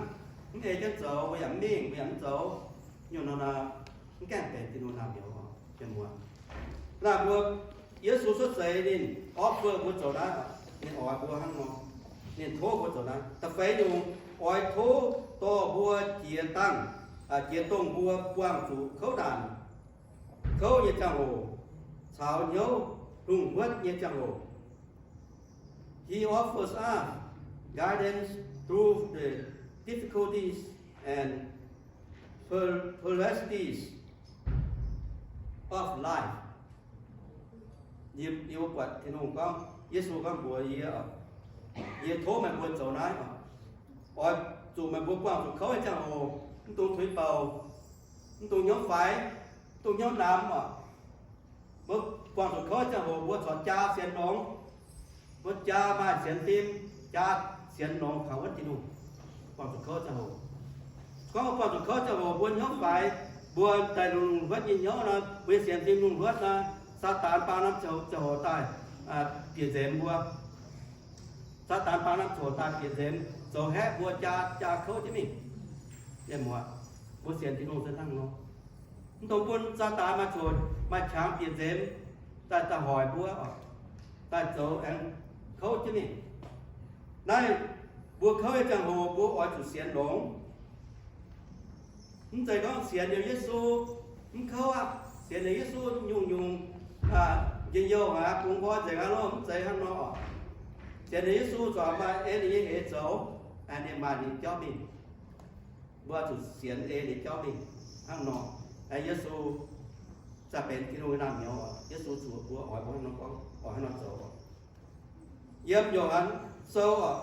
mv ei jienv zoux, mbuo yaac mv mingh, mbuo yaac mv zoux, nyungc nor naaic mv gaengh benx Tin-Hungh naamh nyouz. Naaic mbuo, Yesu cuotv seix ninh offer mbuo zoux naaiv, ninh oix mbuo hnangv nor, ninh tov mbuo zoux naaiv. Da'feix nyungc, oix tov dorh mbuo jiex dangh, jiex dongh mbuo buangh zuqc kouv naanc, kouv nyei ziangh hoc, caux hnyouv lungh huotv nyei ziangh hoc. He offers us guidance through the difficulties and per- perplexities of life. Yie, yie buatc Tin-Hungh gorngv, Yesu gorngv mbuox yie, yie tov meih mbuo zoux naaiv oc. Oix zuqc meih mbuo buangh zuqc kouv nyei ziangh hoc, mv dungx tuix bouc, mv dungx hnyouv faix, mv dungx hnyouv namx oc. Mbuo buangh zuqc kouv nyei ziangh hoc mbuo corc jaa sienx longx. Mbuo jaa maaih sienx fim, jaa sienx longx kaux wuonv Tin-Hungh. Buangh zuqc kouv ziangh hoc, gorngv mbuo buangh zuqc kouv ziangh hoc mbuo hnyouv faix, mbuo daaih lungh huotv nyei hnyouv nor, mbuo nyei sienx fim lungh huotv nor, Saadaan baamh norm ziangh hoc daaih bieqc nzemx mbuo. Saadaan baamh norm ziangh hoc daaih bieqc nzemx zoux haeqv mbuo, jaa, jaa kouv jienv mingh. Mienh muoz, mbuo sienx Tin-Hungh se hnangv nor. Mv dungx bun Saadaan maaih ziangh hoc maaih qangx bieqc nzemx daaih, daaih hoic mbuo, daaih zoux aengx kouv jienv mingh. Naaiv mbuo kouv nyei ziangh hoc mbuo oix zuqc sienx longx. Mv zeiz gorngv sienx liuz Yesu mv kouv aqv. Sienx liuz Yesu nyungc-nyungc njien-youh aqv, bungx nqoi nzengc aqv loh, mv zeiz hnangv nor oc. Sienx liuz Yesu zuqc maaih ei ninh nyei eix zoux, ninh maaih ninh jauv mingh. Mbuo zuqc sienx ei ninh jauv mingh hnangv nor. Yesu za'gengh benx Tin-Hungh nyei naamh nyouz oc. Yesu zuqc mbuo oix mbuo hnangv nor gorngv, oix hnangv nor zoux oc. Yiem Yo^han Sou oc,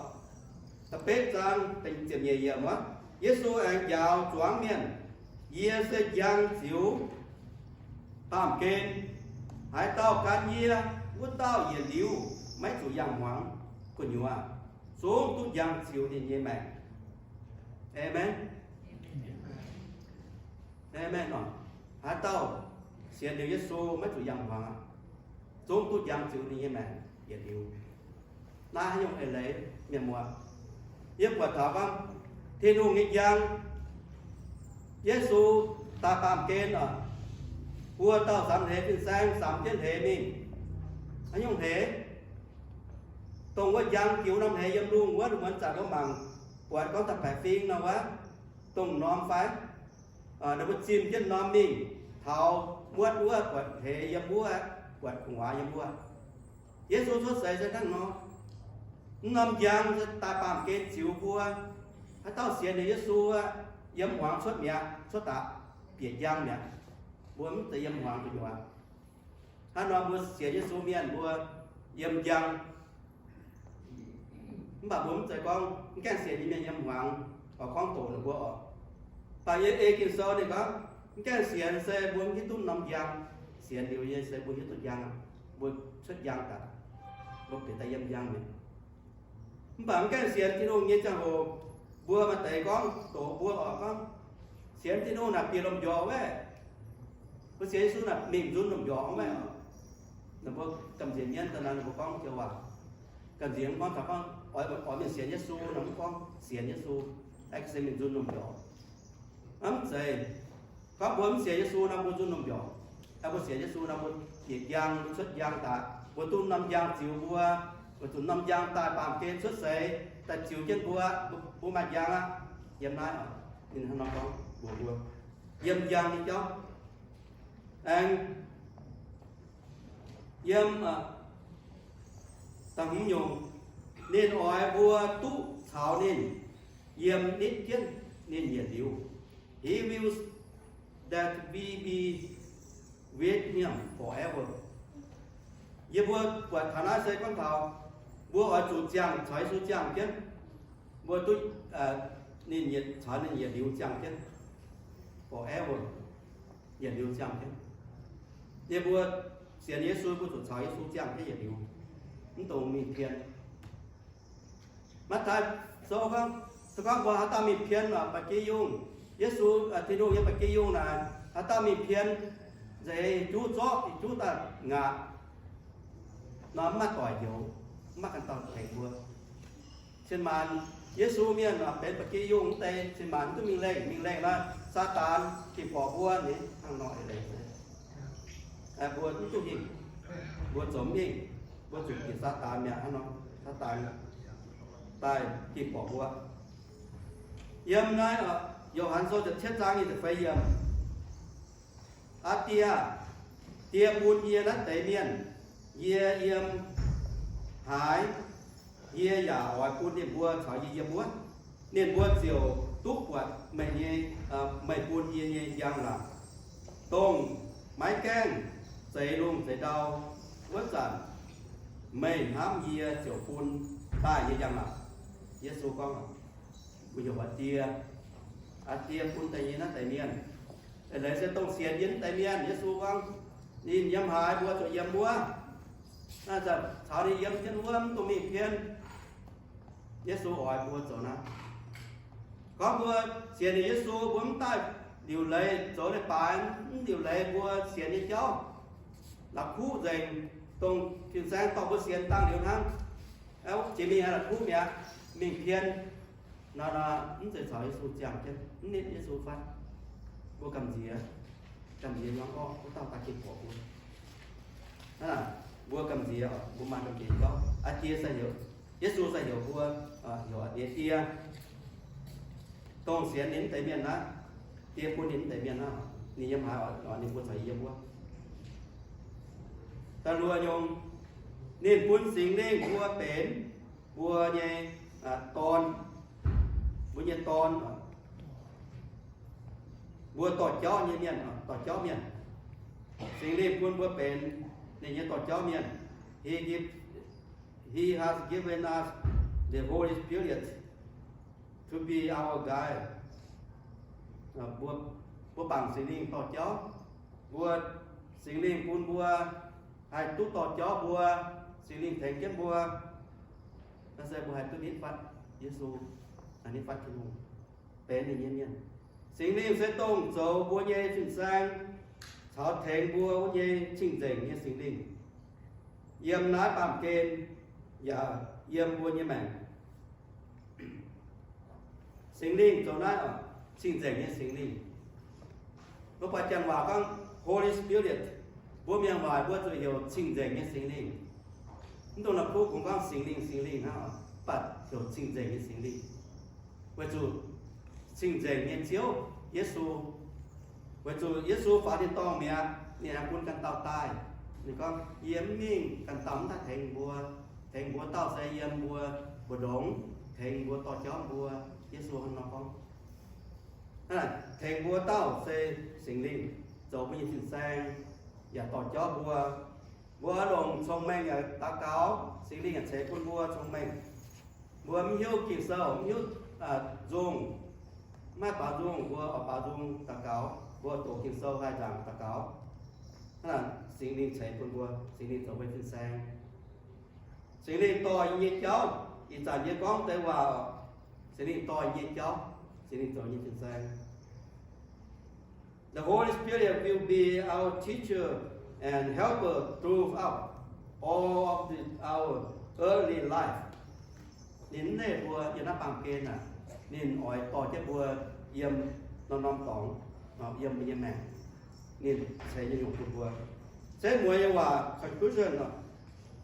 da'betv zaang, ziepc nyeic yiemc wuov, Yesu aengx njaaux zuangx mienh, Yie se njang ziux baamh gen. Haaix dauh gan yie, wuov dauh yietc liuz maiv zuqc yangh muangx gu'nyuoz, zungv duqv njang ziux ninh nyei maengc. Aamen. Aamen oc. Haaix dauh sienx liuz Yesu maiv zuqc yangh muangx, zungv duqv njang ziux ninh nyei maengc yietc liuz. Naaiv haaix nyungc eix leiz, mienh muoz? Yie buatc taux gorngv Tin-Hungh nyei njang, Yesu daaih baamh gen oc, buo dauh samx hleix fin-saeng samx jienv hleix mingh. Haaix nyungc hleix? Dongh wuov njang jiux norm hleix yiem lungh wuov, muonz zanc mbuo mangc buatc gorngv da'baeqc fing nor wuov, dongh norm fai? Ninh mbuo zimh jienv norm mingh taux muotv wuov, buatc hleix yiem wuov, buatc gu'nguaaz yiem wuov. Yesu cuotv seix se hnangv nor. Mv norm njang se daaih baamh gen ziux mbuo. Haaix dauh sienx liuz Yesu aqv, yiem hmuangx cuotv mi'aqv, cuotv daaih bieqc njang mi'aqv. Mbuo mv zeiz yiem hmuangx gu'nyuoz. Hnangv nor mbuo sienx Yesu mienh mbuo yiem njang. Mv baac mbuo mv zeiz gorngv mv gaengh sienx nyei mienh yiem hmuangx oix gorngv doqc ninh mbuo oc. Mv baac yie ei Ging-Sou ninh gorngv, mv gaengh sienx se mbuo mv hiuv duqv norm njang. Sienx liuz nyei se mbuo hiuv duqv njang, mbuo cuotv njang daaih, mbuo bieqc daaih yiem njang mi'aqv. Mv baac mv gaengh sienx Tin-Hungh nyei ziangh hoc, mbuo maaih deix gorngv doqc mbuo oc, gorngv sienx Tin-Hungh naaic bieqc lomh-njoux wuov. Mbuo sienx Yesu naaic mingh nzunc lomh-njoux wuov. Ninh mbuo gamh nziex mienv daaih naaic ninh mbuo gorngv joux waac, gamh nziex mv gorngv taux gorngv oix, oix mingh sienx Yesu nor, mv gorngv sienx Yesu, aengx se mingh nzunc lomh-njoux. Mv zeiz. Gorngv mbuo mv sienx Yesu nor mbuo nzunc lomh-njoux. Mbuo sienx Yesu nor mbuo bieqc njang, mbuo cuotv njang daaih, mbuo duqv norm njang ziux mbuo, mbuo zuqc norm njang daaih baamh gen cuotv seix daaih ziux jienv mbuo, mbuo maaih njang aqv. Yiem naaiv oc, ninh hnangv nor gorngv mbuox mbuo, yiem njang nyei jauv. Aengx yiem da'hmz nyungc, ninh oix mbuo duqv caux ninh yiem nitv jienv ninh yietc liuz. He wills that we be with him forever. Yie mbuo buatc taux naaiv se gorngv taux mbuo oix zuqc ziangh, caux Yesu ziangh jienv. Mbuo duqv, ninh yietc, caux ninh yietc liuz ziangh jienv. Forever. Yietc liuz ziangh jienv. Yie mbuo sienx Yesu, mbuo zuqc caux Yesu ziangh jienv yietc liuz, mv dungx mingh pien. Matv^taai Sou gorngv, se gorngv mbuo haaix dauh mingh pien, ba'gi yungh, Yesu, Tin-Hungh nyei ba'gi yungh naaic, haaix dauh mingh pien, nzeix juv zorqv, juv daaih ngaatc, nor mv maaih doic heuc, mv maaih ganh dauh tengx mbuo. Cin-maanc Yesu mienh benx ba'gi yungh wuov deix, cin-maanc duqv mingh lengh, mingh lengh nor, Saadaan dingh borqc mbuo, ninh hnangv nor eix leiz. Mbuo mv duqv hingh, mbuo zoux mv hingh, mbuo zuqc bieqc Saadaan mi'aqv hnangv nor, Saadaan daaih dingh borqc mbuo. Yiem naaiv Yo^han Sou ziepc cietv zaang nyic ziepc feix yiemc, Aa Die, Die bun yie naaiv deix mienh, yie yiem haaix, yie yaac oix bun ninh mbuo caux yie yiem wuov. Ninh mbuo ziouc duqv buatc meih nyei, meih bun yie nyei njang-laangc, dongh maiv gaengh zeix lungh zeix ndau wuov zanc, meih hnamv yie ziouc bun daaih nyei njang-laangc. Yesu gorngv, mbuo heuc Aa Die, Aa Die bun daaih nyei naaiv deix mienh. Eix leiz se dongh sienx yie naaiv deix mienh, Yesu gorngv, ninh yiem haaix mbuo zuqc yiem wuov. Naaiv zanc caux ninh yiem jienv wuov, mv dungx mingh pien. Yesu oix mbuo zoux naaiv. Gorngv mbuo sienx ninh Yesu, mbuo mv daaih liuc leiz zoux leiz-baaix, mv liuc leiz mbuo sienx nyei jauv, la'kuqv nzengc, dongh fin-saeng dorh mbuo sienx dangh liuz hnangv. Jiex mingh aengx la'kuqv mi'aqv, mingh pien. Nor, nor mv zeiz caux Yesu ziangh jienv, mv nitv Yesu fatv. Mbuo gamh nziex, gamh nziex yangh orqv, wuov dauh daaih gengh borqc mbuo. Mbuo gamh nziex, mbuo maaih gamh nziex jauv. Aa Die se heuc, Yesu se heuc mbuo, heuc Aa Die, Die, dongh sienx ninh deix mienh naaiv, Die bun ninh mv deix mienh naaiv, ninh yiem haaix oix ninh mbuo caux yie yiem wuov. Da'luoqc nyungc, ninh bun Singx Lingh mbuo benx mbuo nyei dorn, mbuo nyei dorn, mbuo dorh jauv nyei mienh, dorh jauv mienh. Singx Lingh bun mbuo benx ninh nyei dorh jauv mienh. He give, He has given us the Holy Spirit to be our guide. Mbuo, mbuo bangc Singx Lingh dorh jauv mbuo. Singx Lingh bun mbuo haih duqv dorh jauv mbuo. Singx Lingh tengx jienv mbuo. Naaiv se mbuo haih duqv nitv fatv Yesu, haih nitv fatv Tin-Hungh, benx ninh nyei mienh. Singx Lingh se dongh zoux mbuo nyei fin-saeng caux tengx mbuo wuov nyei cing-nzengc nyei Singx Lingh, yiem naaiv baamh gen yaac yiem mbuo nyei maengc. Singx Lingh zoux naaiv oc, cing-nzengc nyei Singx Lingh. Mbuo buatc janx waac gorngv Holy Spirit, mbuo mienh waac mbuo zuqc heuc cing-nzengc nyei Singx Lingh. Mv dungx la'kuqv kungx gorngv Singx Lingh, Singx Lingh hnangv, mv baac heuc cing-nzengc nyei Singx Lingh. Weic zuqc cing-nzengc nyei Ziouv, Yesu, weic zuqc Yesu faaux tin-dorngh mi'aqv, ninh aengx bun ganh dauh daaih. Ninh gorngv, yie mv mingh ganh dauh mv daaih tengx mbuo. Tengx mbuo dauh se yiem mbuo mbu'ndongx, tengx mbuo dorh jauv mbuo. Yesu hnangv nor gorngv. Tengx mbuo dauh se Singx Lingh, zoux mbuo nyei fin-saeng, yaac dorh jauv mbuo. Mbuo longc cong-mengh yaac daux gaux, Singx Lingh yaac ceix bun mbuo cong-mengh. Mbuo mv hiuv Ging-Sou, mv hiuv nzung, mv haih baaux nzung, mbuo oix baaux nzung daux gaux, mbuo doqc Ging-Sou haih nzaangc daux gaux. Hnangv naaic Singx Lingh ceix bun mbuo, Singx Lingh zoux mbuo nyei fin-saeng. Singx Lingh dorh yie nyei jauv, ih zanc yie gorngv deix waac, Singx Lingh dorh yie nyei jauv, Singx Lingh zoux yie nyei fin-saeng. The Holy Spirit will be our teacher and helper throughout all of the, our earthly life. Ninh mv neh mbuo yiem naaiv baamh gen aac, ninh oix dorh jienv mbuo yiem norm-norm dorngx, yiem mbuo nyei maengc. Ninh ceix nyei nyungc bun mbuo. Se mueiz nyei waac, conclusion oc.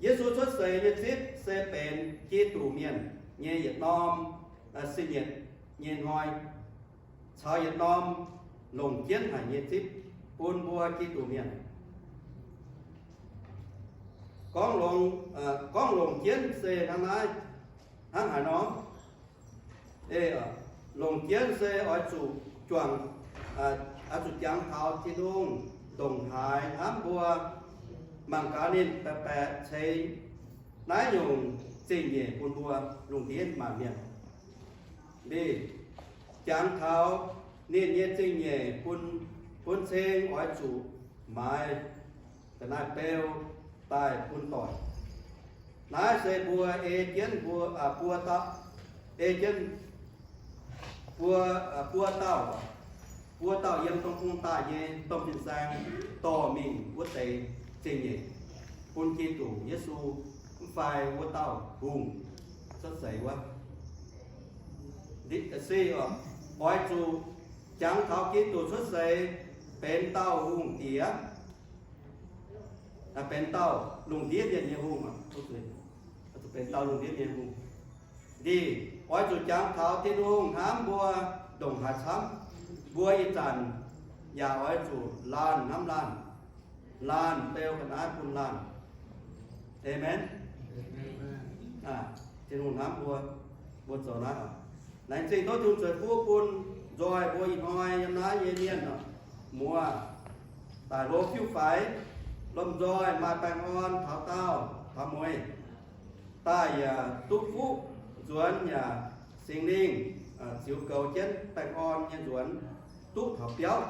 Yesu cuotv seix nyei zipv se benx Giduc mienh nyei yietc norm, aa, sin yietc nyei hnoi, caux yietc norm longc jienv haic nyei zipv bun mbuo Giduc mienh. Gorngv longc, aa, gorngv longc jienv se hnangv naaiv, hnangv haaix nor? Ei, longc jienv se oix zuqc juangc, oix zuqc jangx taux Tin-Hungh ndongc haaix hnamv mbuo, mangc gaax ninh baeqc baeqc ceix naaiv nyungc zingh nyeic bun mbuo lungh ndiev maanc mienh. Mv jangx taux ninh nyei zingh nyeic bun, bun cing oix zuqc maaiz ga'naaiv beu daaih bun doic. Naaiv se mbuo ei jienv mbuo, buo dauh, ei jienv mbuo, buo dauh, buo dauh yiem dongh bung daaih nyei domh fin-saeng dorh mingh wuov deix zingh nyeic bun Giduc Yesu, mv fai wuov dauh hungh cuotv seix wuov. Se oix zuqc jangx taux Giduc cuotv seix benx dauh hungh diex, benx dauh lungh ndiev mienh nyei hungh, benx dauh lungh ndiev mienh hungh. Ndih oix zuqc jangx taux Tin-Hungh hnamv mbuo ndongc haaix camv, mbuo ih zanc yaac oix zuqc laanh hnamv laanh, laanh beu ga'naaiv bun laanh. Aamen. Tin-Hungh hnamv mbuo, mbuo zoux naaiv oc. Laengz zingh tov Tin-Hungh ceix fuqv bun nzoih mbuo ih hnoi yiem naaiv nyei mienh oc. Muoz daaih hlo fiuv-faix, lomh nzoih maaih baengh orn taux daauh taux mueiz, daaih yaac duqv fuqv nzuonx yaac Singx Lingh ziux goux jienv baengh orn nyei nzuonx duqv taux biauv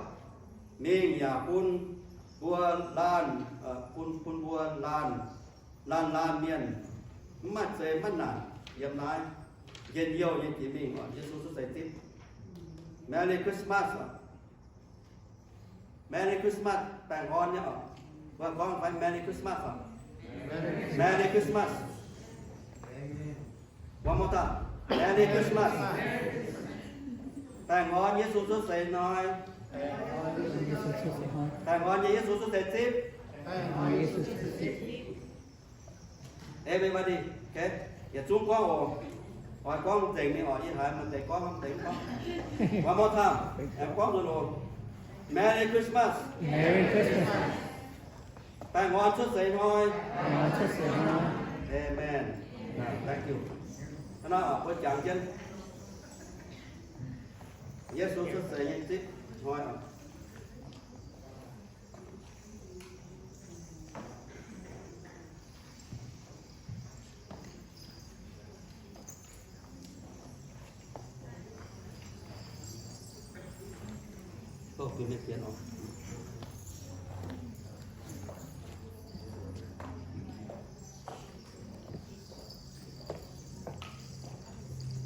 mingh yaac bun mbuo laanh, bun, bun mbuo laanh, laanh laanh mienh mv maaih zei maiv naanc yiem naaiv njien-youh nyei jiex mingh oc. Yesu cuotv seix zipv. Merry Christmas oc. Merry Christmas, baengh orn nyei oc. Mbuo gorngv fai Merry Christmas oc. Merry Christmas. One more time. Merry Christmas. Baengh orn Yesu cuotv seix hnoi. Baengh orn nyei Yesu cuotv seix zipv. Everybody, okay? Yietc zungv gorngv oc. Oix gorngv nzengc mingh oc. Yie haiz maaih deix gorngv, maaih deix mv gorngv. One more time. Aengx gorngv nzunc oc. Merry Christmas. Merry Christmas. Baengh orn cuotv seix hnoi. Baengh orn cuotv seix hnoi. Amen. Thank you. Hnangv naaiv oc, mbuo jangx jienv Yesu cuotv seix nyei zipv hnoi oc. Mv baac mienh oc,